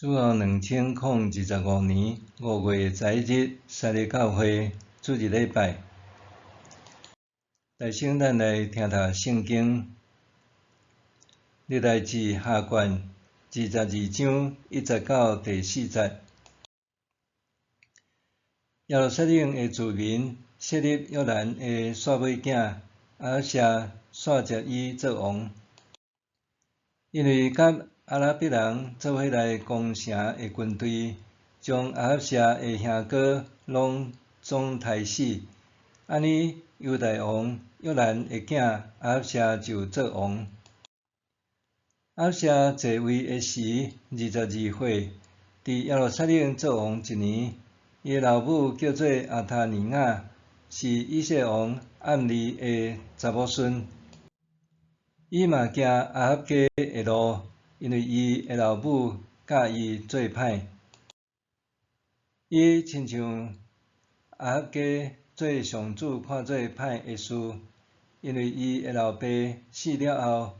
主後2025年5月11日，三日教會主日禮拜。首先，咱來聽讀聖經，歷代志下卷22章1節到第4節。耶路撒冷的住民設立約蘭的煞尾囝亞哈謝煞接伊做王，因為佮阿拉伯人做伙來攻城的軍隊，將亞哈謝的兄哥攏總刣死，按呢猶大王約蘭的囝亞哈謝就做王。亞哈謝在位的時，22歲，佇耶路撒冷做王一年。伊的老母叫做亞他尼雅，是以色列王暗利的查某孫。伊嘛行亞哈家的路，因為伊的老母教伊做歹。伊親像亞哈家做上主看做歹的事，因為伊的老爸死了後，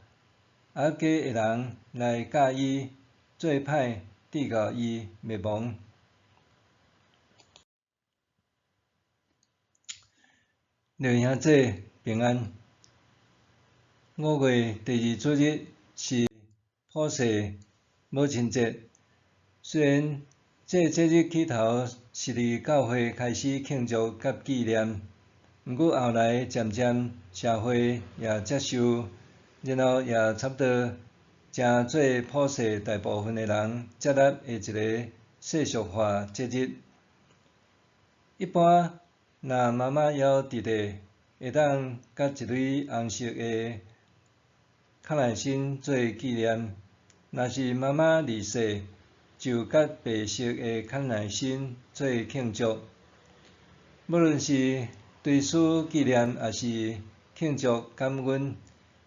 亞哈家的人來教伊做歹，直到伊滅亡。弟兄姊平安。5月第二主日是普世母親節。雖然這節日起頭是佇教會開始慶祝佮紀念，毋過後來漸漸社會也接受，然後也差不多成做普世大部分的人接納的一个世俗化節日。一般若媽媽猶佇咧，會當佮一蕊紅色的康乃馨做紀念；若是媽媽離世，就佮白色的康乃馨做慶祝。無論是追思紀念，抑是慶祝感恩，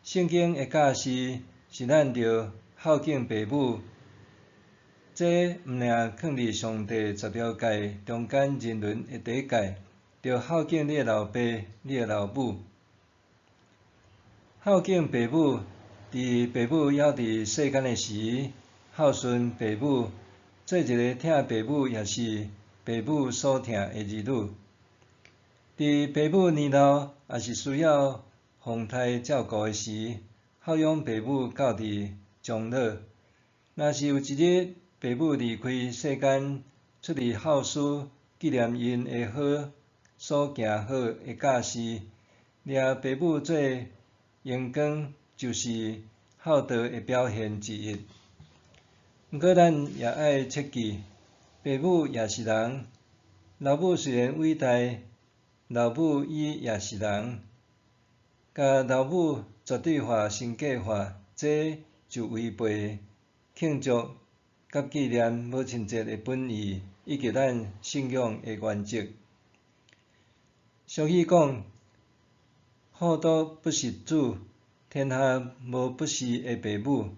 聖經的教示是咱著孝敬爸母。這毋爾囥佇上帝十條誡中間人倫的第一誡，著孝敬你的老爸、你的老母。孝敬爸母，佇爸母猶佇世間的時，孝順爸母，做一个疼爸母抑是爸母所疼的兒女。佇爸母年老，抑是需要奉刣照顧的時，孝養爸母到佇終老。若是有一日爸母離開世間，出自孝思紀念𪜶的好所行好的教示，掠爸母做榮光，就是孝道的表現之一。毋過咱也愛切記，爸母也是人，老母雖然偉大，老母伊也是人，共老母絕對化、神格化，這就違背慶祝佮紀念母親節的本意，以及咱信仰的原則。俗語講，虎毒不食子，天下無不是的爸母。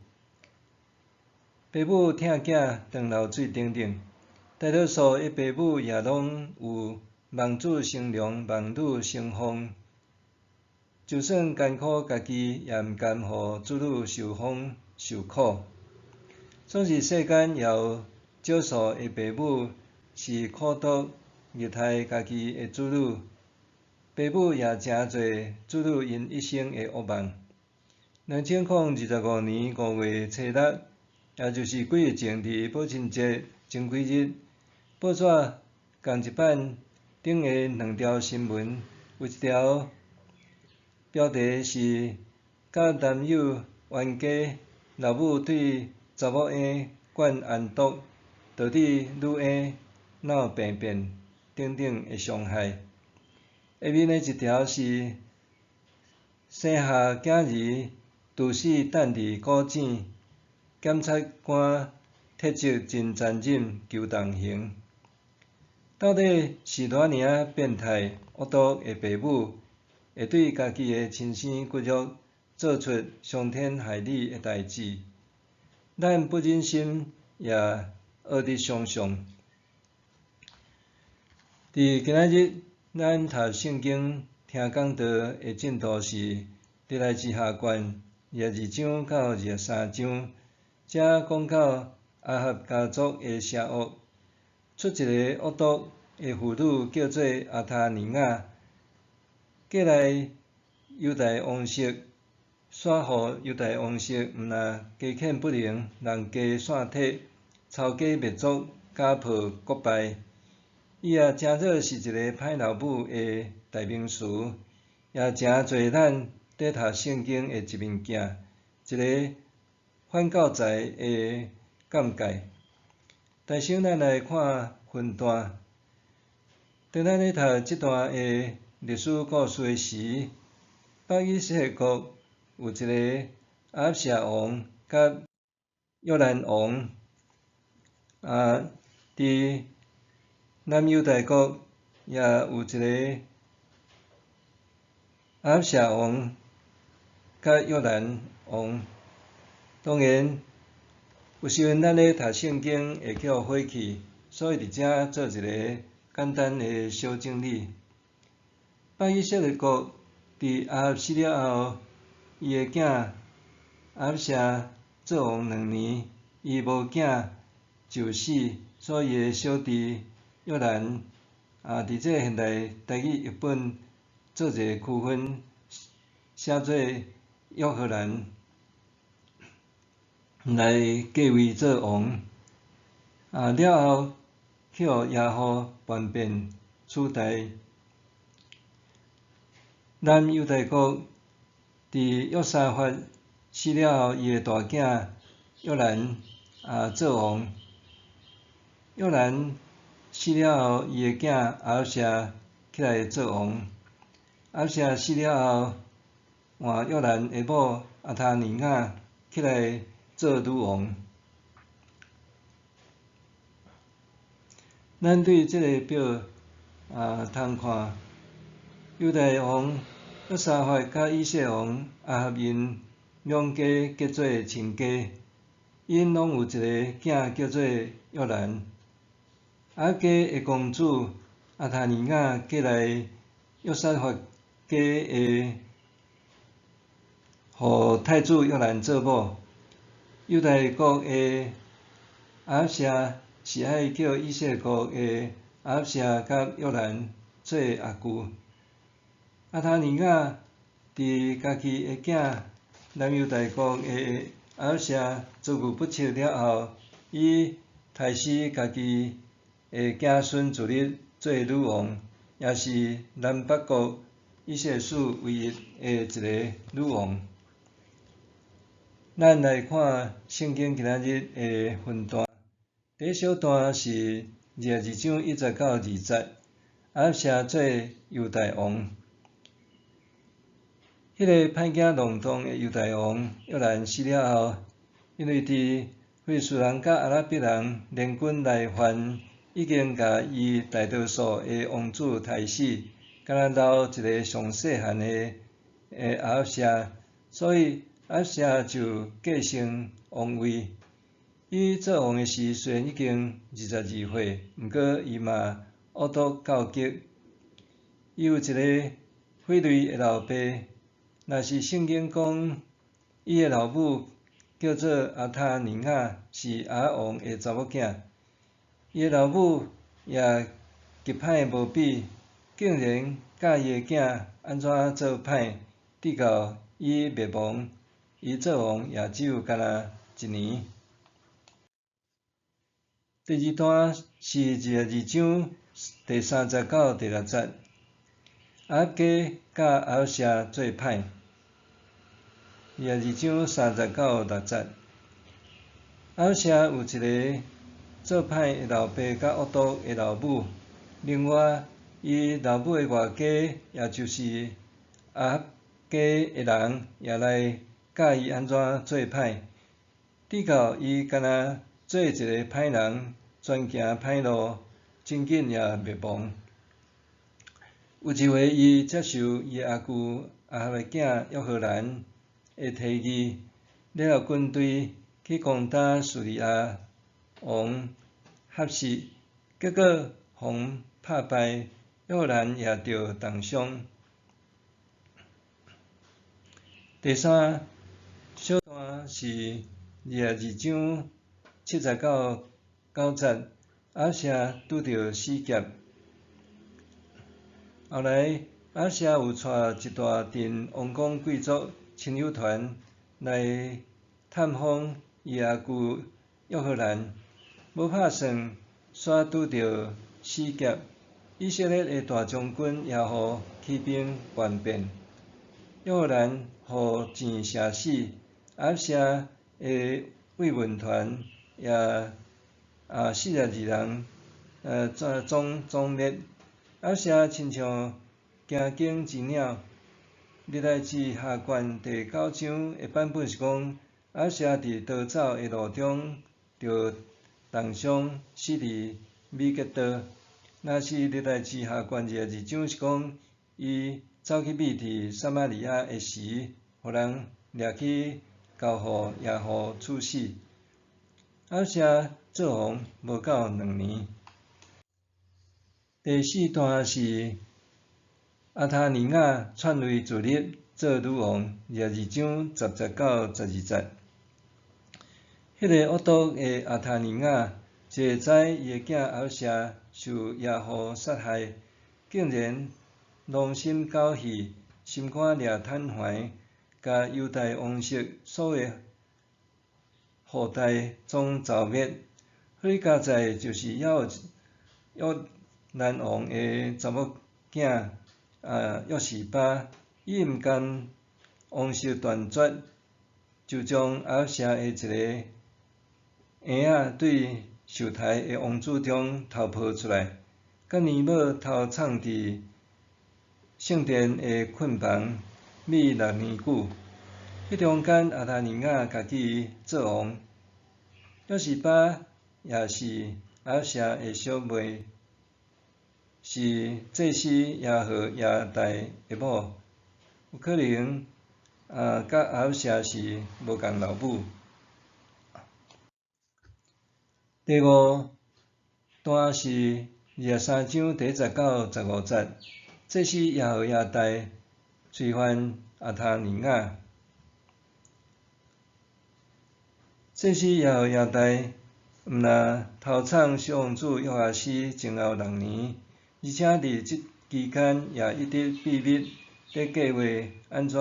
爸母疼囝當流水等等，大多數的爸母也攏有望子成龍、望女成鳳。就算艱苦，家己也毋甘予子女受風受苦。總是世間也有少數的爸母是苦毒虐待家己的子女，爸母也成做子女𪜶一生的噩夢。2025年5月初6，也就是幾日前佇母親節前幾日，報紙仝一版頂的兩條新聞，有一條標題是佮男友冤家，老母對查某嬰灌安毒，導致女嬰腦病變等等的傷害。下面的一條是生下囝兒毒死擲佇古井，檢察官斥責真殘忍，求重刑。到底是偌爾仔變態惡毒的爸母，會對家己的親生骨肉做出傷天害理的代誌？咱不忍心，也惡得想像。佇今仔日，咱讀聖經、聽講道的進度是歷代志下卷22章到23章，遮講到亞亞哈家族的邪惡，出一个惡毒的婦女叫做亞他尼雅，過來猶大王室，煞予猶大王室毋但加遣不能，人家散體，抄家滅族，家破國敗。伊也誠做是一个歹老母的代名詞，也誠濟咱佇讀聖經的一面鏡，一个反教材的鑑戒。但先咱來看分段。當咱咧讀這段的歷史故事的時，北以色列國有一个亞哈謝王佮約蘭王，佇南猶大國也有一个亞哈謝王佮約蘭王。當然，有時陣咱咧讀聖經會去予火去，所以佇遮做一个簡單的小整理。北以色列國佇亞哈死了後，伊的囝亞哈謝做王2年，伊無囝就死，所以伊的小弟約蘭佇這个現代台語譯本做一个區分，寫做約何蘭來繼位做王。了後去予耶戶叛變取代。南猶大國佇約沙法死了後，伊的大囝約蘭做王。約蘭死了後，伊的囝亞哈謝起來做王。亞哈謝死了後，換約蘭的某亞他尼雅起來做女王。咱對這个表通看，猶大王約沙法佮以色列王亞哈𪜶兩家結做親家，𪜶攏有一个囝叫做約蘭。亞哈家的公主亞他尼雅過來約沙法家的，予太子約蘭做某。猶大國的亞哈謝是愛叫以色列國的亞哈謝佮約蘭做阿舅。亞他尼雅佇家己的囝南猶大國的亞哈謝遭遇不測了後，伊刣死家己的囝孫自立做女王，也是南北國以色列史唯一的一个女王。咱來看聖經今仔日的分段，第一小段是22章1節到2節，亞哈謝做猶大王。彼个歹囝浪蕩的猶大王約蘭死了後，因為佇非利士人佮阿拉伯人聯軍來犯，已經共伊大多數的王子刣死，干焦留一个上細漢的亞哈謝，所以亞哈謝就繼承王位。伊做王的時雖然已經22歲，毋過伊嘛惡毒到極。伊有一个匪類的老爸，若是聖經講，伊的老母叫做亞他尼雅，是亞哈王的查某囝。伊的老母也極歹無比，竟然教伊的囝按怎做歹，直到伊滅亡，伊做王也只有干焦一年。第二段是22章第3節到第6節，亞哈家佮亞哈謝做歹。22章3節到6節，亞哈謝有一个做歹的老爸佮惡毒的老母，另外，伊老母的外家，也就是亞哈家的人，也來教伊按怎做歹，直到伊干焦做一个歹人，專行歹路，真緊也滅亡。有一回，伊接受伊阿舅亞哈的囝約何蘭的提議，聯合軍隊去攻打敘利亞王哈薛，結果予拍敗，約何蘭也著重傷。第三小段是22章7節到9節，亞舍拄著死劫。後來，亞舍有帶一大陣王公貴族親友團來探訪伊阿舅約何蘭，無拍算，煞拄著死劫。以色列的大將軍耶戶起兵叛變，約何蘭予箭射死，亞舍的慰問團也42人總滅。亞舍親像驚驚之鳥。歷代志下卷第九章的版本是講，亞舍佇逃走的路中著重傷，死佇米結多。若是歷代志下卷22章是講，伊走去覕佇撒瑪利亞的時，予人掠去交予耶戶處死。亞舍做王無夠2年。第四段是亞他利雅篡位自立做女王，22章10節到12節。彼个惡毒的亞他利雅，一會知伊的囝亞舍受耶戶殺害，竟然狼心狗肺，心肝掠坦懷，共猶大王室所有後代總誅滅。好佳哉就是猶有約蘭王的查某囝約示巴，伊毋甘王室斷絕，就將亞舍的一个嬰仔對受刣的王子中偷抱出來，佮娘母偷藏佇聖殿的睏房，覕6年久。彼中間，亞他利雅家己做王，約示巴也是亞舍的小妹，是祭司耶何耶大的某，有可能佮亞舍是無仝老母。第五段是23章第1節到15節，祭司耶何耶大推翻亞他利雅。祭司耶何耶大毋但偷藏小王子約阿斯前後六年，而且佇這期間也一直秘密佇計畫按怎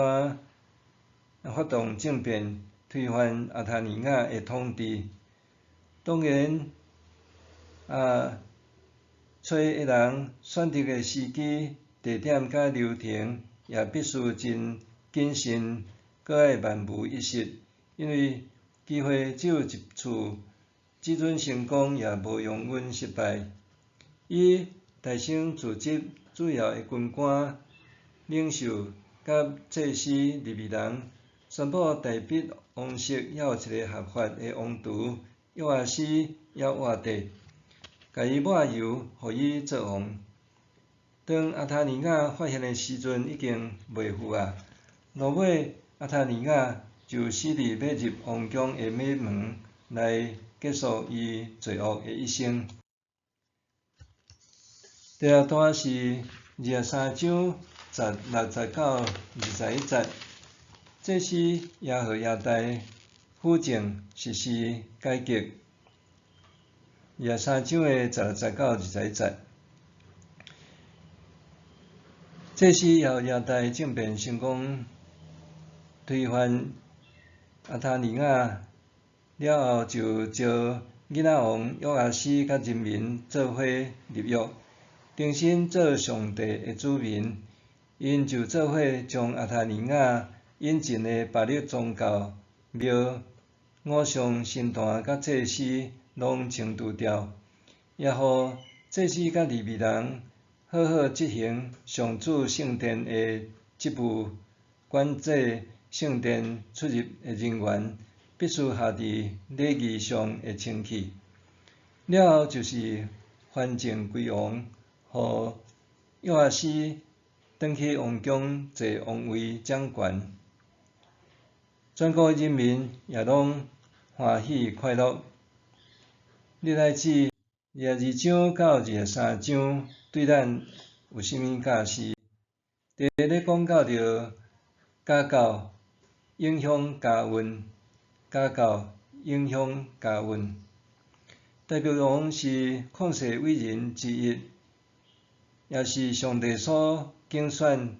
發動政變，推翻亞他利雅的統治。當然，揣的人選擇的時機、地點佮流程，也必須真謹慎，閣愛萬無一失，因為機會只有一次，只準成功也無容忍失敗。伊大聲組織主要的軍官、領袖佮祭司利未人，宣布大衛王室猶有一个合法的王儲約阿斯猶活著，共伊抹油，予伊做王。當亞他利雅發現的時陣，已經袂赴啊。落尾，亞他利雅就死佇欲入王宮的尾門，來結束伊罪惡的一生。第六段是23章16節到21節，祭司耶何耶大輔政實施改革。23章的16節到21節，祭司耶何耶大政變成功，推翻亞他利雅了後，就召囡仔王約阿斯佮人民做伙立約，重新做上帝的子民。𪜶就做伙將亞他利雅引進的巴力宗教廟、偶像神壇佮祭司攏清除掉，也予祭司佮利未人好好執行上主聖殿的職務，管制聖殿出入的人員必須合佇禮儀上的清氣。了後就是還政歸王，予約阿斯轉去王宮坐王位掌權。全國人民也攏歡喜快樂。歷代志22章到23章對咱有啥物教示？第一咧講到著家教影響家運，家教影響家運。大衛王是曠世偉人之一，也是上帝所揀選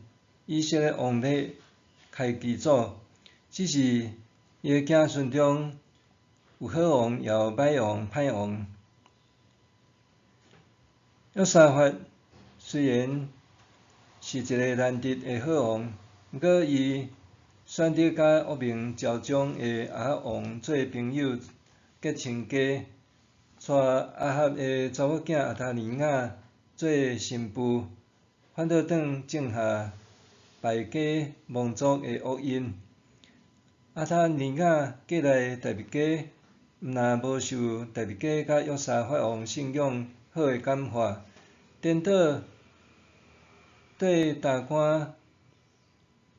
以色列王的開基祖。只是伊的子孫中有好王，也有歹王、歹王。約沙法雖然是一个難得的好王，毋過伊選擇佮惡名昭彰的亞哈王做朋友結親家，娶亞哈的查某囝亞他利雅做新婦，反倒轉種下敗家亡族的惡因。亞他利雅過來大衛家，毋但無受大衛家佮約沙法王信仰好的感化，顛倒對大官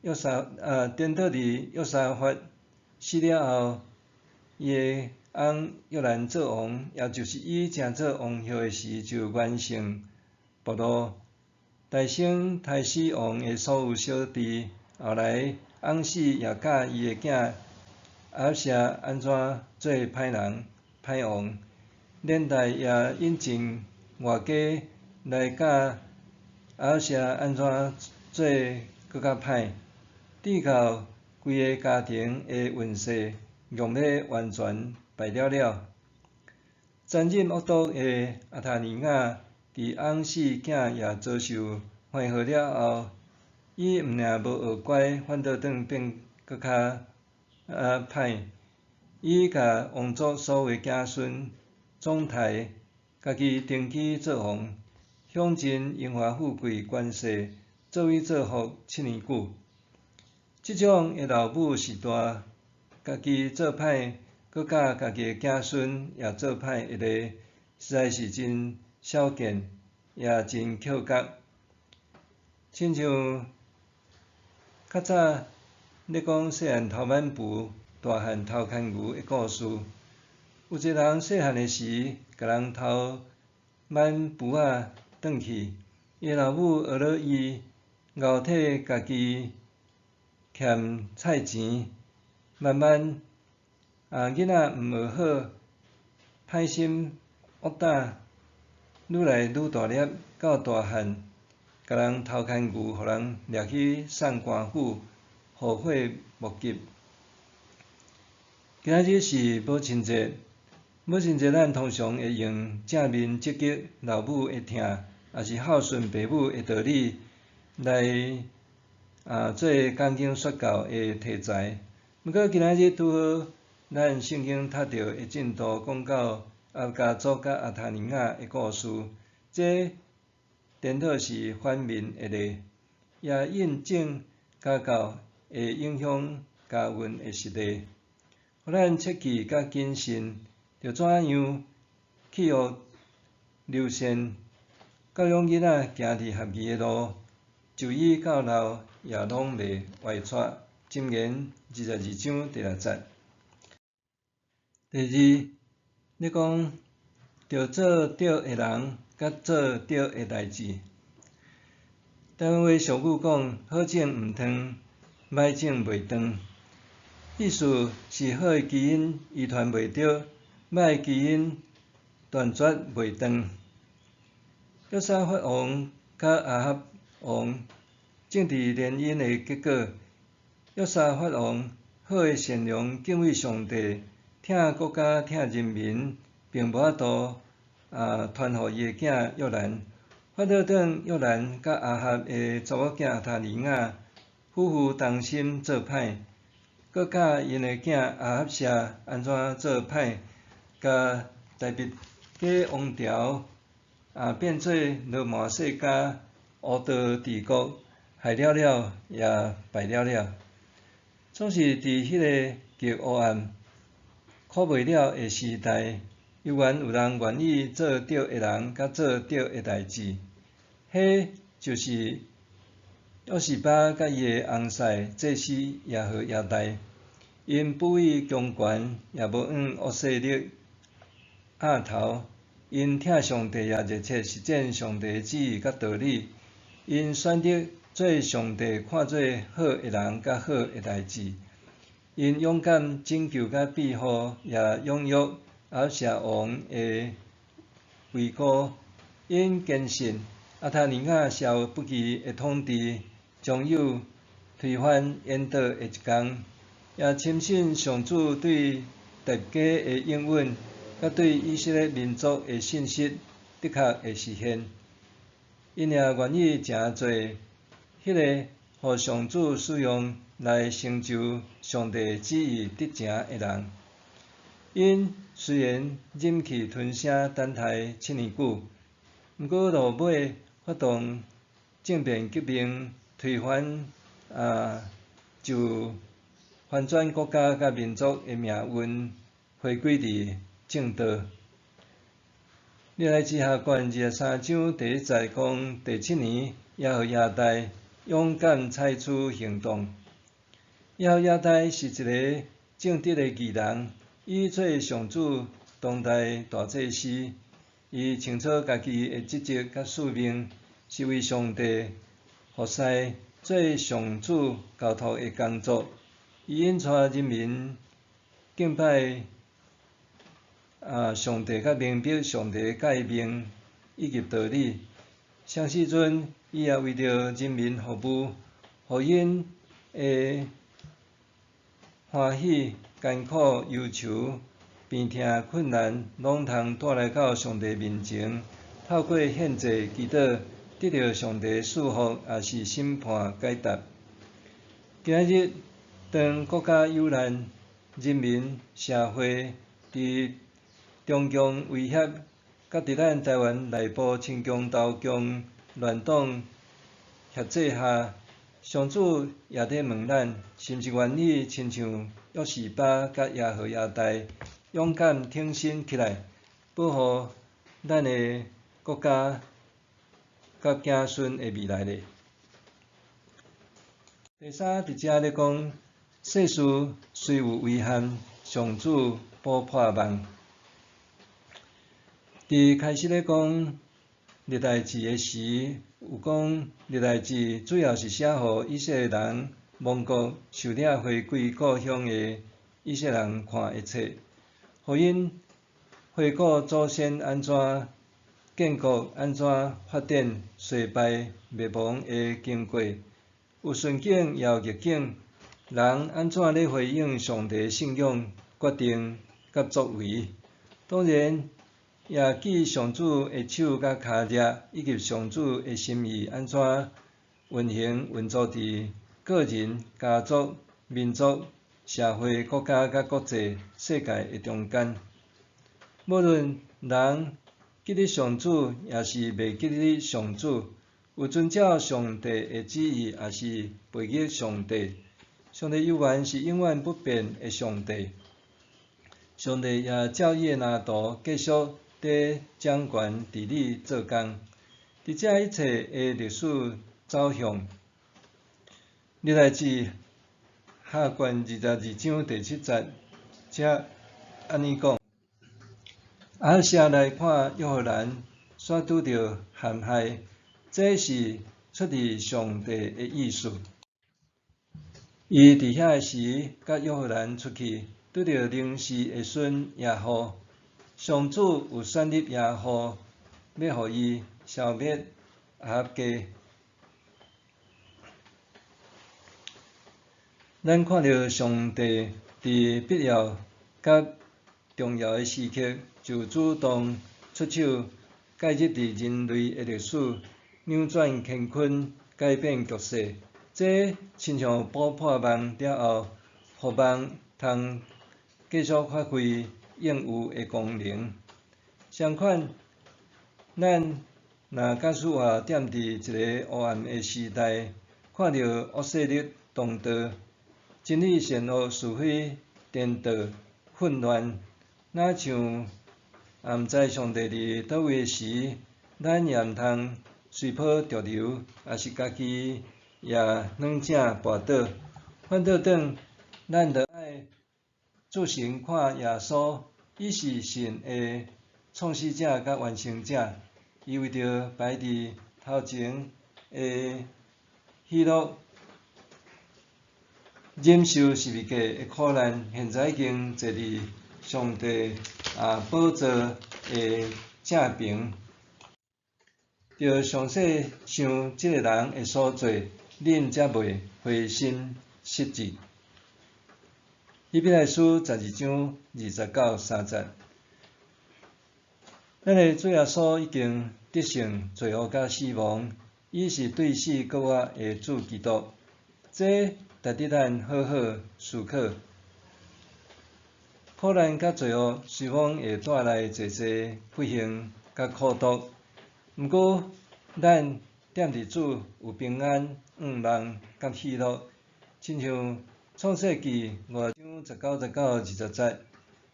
約沙啊，顛倒佇約沙法死了後，伊的翁約蘭做王，也就是伊正做王后的時，就完成暴露，大聲刣死王的所有小弟。後來翁死也教伊的囝亞哈謝按怎做歹人、歹王，連帶也引進外家來教亞哈謝按怎做閣較歹，直到規个家庭的運勢用欲完全敗了了。殘忍惡毒的亞他利雅，佇翁死囝也遭受橫禍了後，伊毋但無學乖，反倒轉變閣較歹。伊共王族所有的子孫總刣，家己登基做王，享盡榮華富貴權勢，作威作福7年久。這種的老母時代，家己做歹，閣教家己的子孫也做歹的例，實在是真少見，也真蹺角。親像較早咧講細漢偷挽匏，大漢偷牽牛的故事。有一個人細漢的時，共人偷挽匏仔轉去，伊老母學了伊，𠢕替家己欠菜錢，慢慢囡仔毋學好，歹心惡膽，愈來愈大粒，到大漢，共人偷牽牛，予人掠去送官府，後悔莫及。今仔日是母親節，母親節咱通常會用正面積極老母的疼，抑是孝順爸母的道理來做講經說教的題材。毋過今仔日拄好，咱聖經讀著的進度講到亞家族佮亞他利雅的故事，這顛倒是反面的例，也印證家教會影響家運的實例。予咱切記佮謹慎，著怎樣去予留善，教養囡仔行佇合宜的路，就以到老也攏袂歪掣。箴言22章第6節。第二，咧講著做對的人，佮做對的代誌。台灣話俗語講：好種毋長，歹種袂斷。意思是好的基因遺傳袂著，歹的基因斷絕袂斷。約沙法王佮亞哈王政治聯姻的結果，約沙法王好的善良敬畏上帝，疼國家疼人民，並無法度傳予伊的囝約蘭。反倒轉約蘭佮亞哈的查某囝亞他利雅夫婦同心做歹，閣教𪜶的囝亞哈謝按怎做歹，共大衛家王朝變做羅馬世家烏道治國，害了了也敗了了。總是佇彼个極黑暗、苦袂了的時代，猶原有人願意做對的人，佮做對的代誌。彼就是約示巴佮伊的翁婿祭司耶何耶大，𪜶不畏強權，也無向惡勢力押頭，𪜶疼上帝也熱切實踐上帝的旨意佮道理，𪜶選擇做上帝看做好的人佮好的代誌，𪜶勇敢拯救佮庇護，也養育亚哈谢王的围攻，𪜶坚信亚他利雅消不义的统治将有推翻顛倒的一天，也深信上主對十架的應允，佮對以色列民族的信實的確會實現。𪜶也願意成做彼个予上主使用來成就上帝旨意得成的人。𪜶雖然忍氣吞聲等待7年久，毋過落尾發動政變革命，推翻就翻轉國家佮民族的命運，回歸佇正道。歷代志下卷23章第1節講，第七年，耶何耶大勇敢採取行動。耶何耶大是一个正直的義人，伊做上主當代大祭司，伊清楚家己的職責佮使命，是為上帝服侍，做上主交託的工作。伊引帶人民敬拜上帝，佮明白上帝的誡命以及道理。啥時陣，伊也為著人民服務，予𪜶的歡喜、艱苦、憂愁、病痛、困難，攏通帶來到上帝面前，透過獻祭、祈禱，得著上帝賜福，抑是審判解答。今仔日，當國家有難，人民、社會佇中共威脅，佮佇咱台灣內部親共投共亂黨挾制下，上主也佇問咱，是毋是願意親像約示巴佮耶何耶大，勇敢挺身起來，保護咱的國家佮子孫的未來咧？第三，佇遮咧講，世事雖有遺憾，上主補破網。佇開始咧講歷代志的時，有講歷代志主要是寫予以色列人亡國受掠回歸故鄉的以色列人看的冊，予𪜶回顧祖先按怎建國、按怎發展、衰敗、滅亡的經過，有順境也有逆境，人按怎咧回應上帝信仰決定佮作為。當然，也記上主的手佮跤力，以及上主的心意按怎運行運作佇個人、家族、民族、社會、國家佮國際世界的中間。無論人記得上主，抑是袂記得上主，有遵照上帝的旨意，抑是背逆上帝，上帝猶原是永遠不變的上帝。上帝也照伊的藍圖繼續佇掌權治理做工，佇這一切的歷史走向，歷代志下卷22章第7節，遮按呢講：亞哈謝來看約旦河，煞拄著陷害，這是出自上帝的意思。伊佇遐个時，佮約旦出去，拄著寧示的孫耶戶。上主有選立耶戶，欲予伊消滅亞哈家。咱看著上帝佇必要佮重要的時刻，就主動出手介入佇人類的歷史，扭轉乾坤，改變局勢。這親像補破網了後，予網通繼續發揮應有的功能。相款，咱若假使活踮佇一個黑暗的時代，看著惡勢力當道，真理善惡是非顛倒混亂，若像也毋知上帝佇佗位時，咱也毋通隨波逐流，抑是家己也軟正跋倒。反倒轉，咱著愛注神看耶穌，伊是信的創始者佮完成者，伊為著擺佇頭前的喜樂，忍受十字架的苦難，現在已經坐佇上帝寶座的正爿。著詳細想這个人的所做，恁才袂灰心失志。希伯來書12章20到30節。咱的主耶穌已經得勝罪惡佮死亡，伊是對死閣活的主基督。這值得咱好好思考。苦難佮罪惡雖罔會帶來濟濟不幸佮苦毒，毋過咱踮佇主有平安、向望佮喜樂，親像創世記5章19節到20節，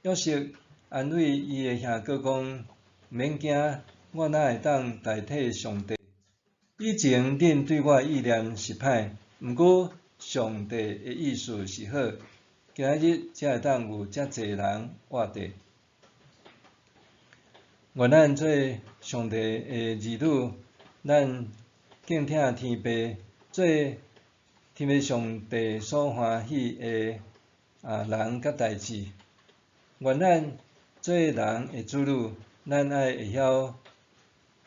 約瑟安慰伊的兄哥講：毋免驚，我哪會當代替上帝？以前恁對我的意念是歹，毋過上帝的意思是好。今仔日才會當有遮濟人活著。願咱做上帝的兒女，咱敬疼天父，做天父上帝所歡喜的人佮代誌。願咱做人的子女，咱愛會曉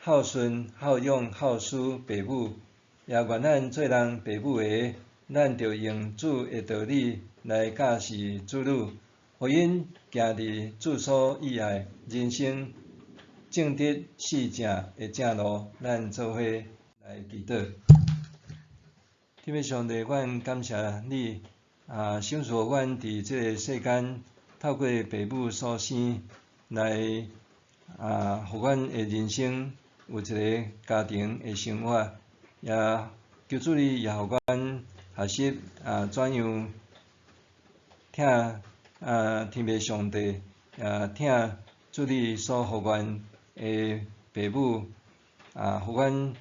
孝順、孝養、孝事父母，也願咱做人父母的，咱著用主的道理來教示子女，予𪜶行佇主所喜愛人生正直四正的正路。咱做伙來祈禱。天父上帝，阮感謝你賞賜阮佇這个世間，透過父母所生來予阮的人生有一个家庭的生活，也求主你也予阮學習怎樣疼天父上帝，也疼主你所予阮的父母，予阮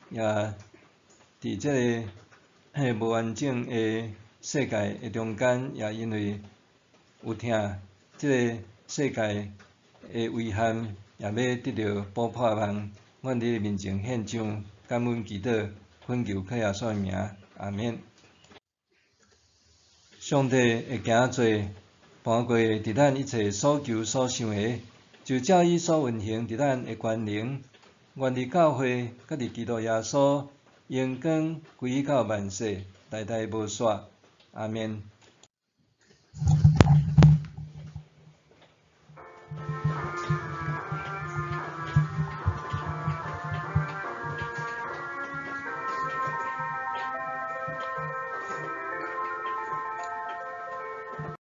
也佇這个無完整的世界的中間，也因為有疼這个世界的遺憾，也欲得著補盼望。阮佇你面前獻上感恩祈禱，懇求靠耶穌的名，阿免。上帝會行做盤過佇咱一切所求所想的，就照伊所運行佇咱的權能，願佇教會佮佇基督耶穌，榮光歸到萬世，代代無煞。阿免。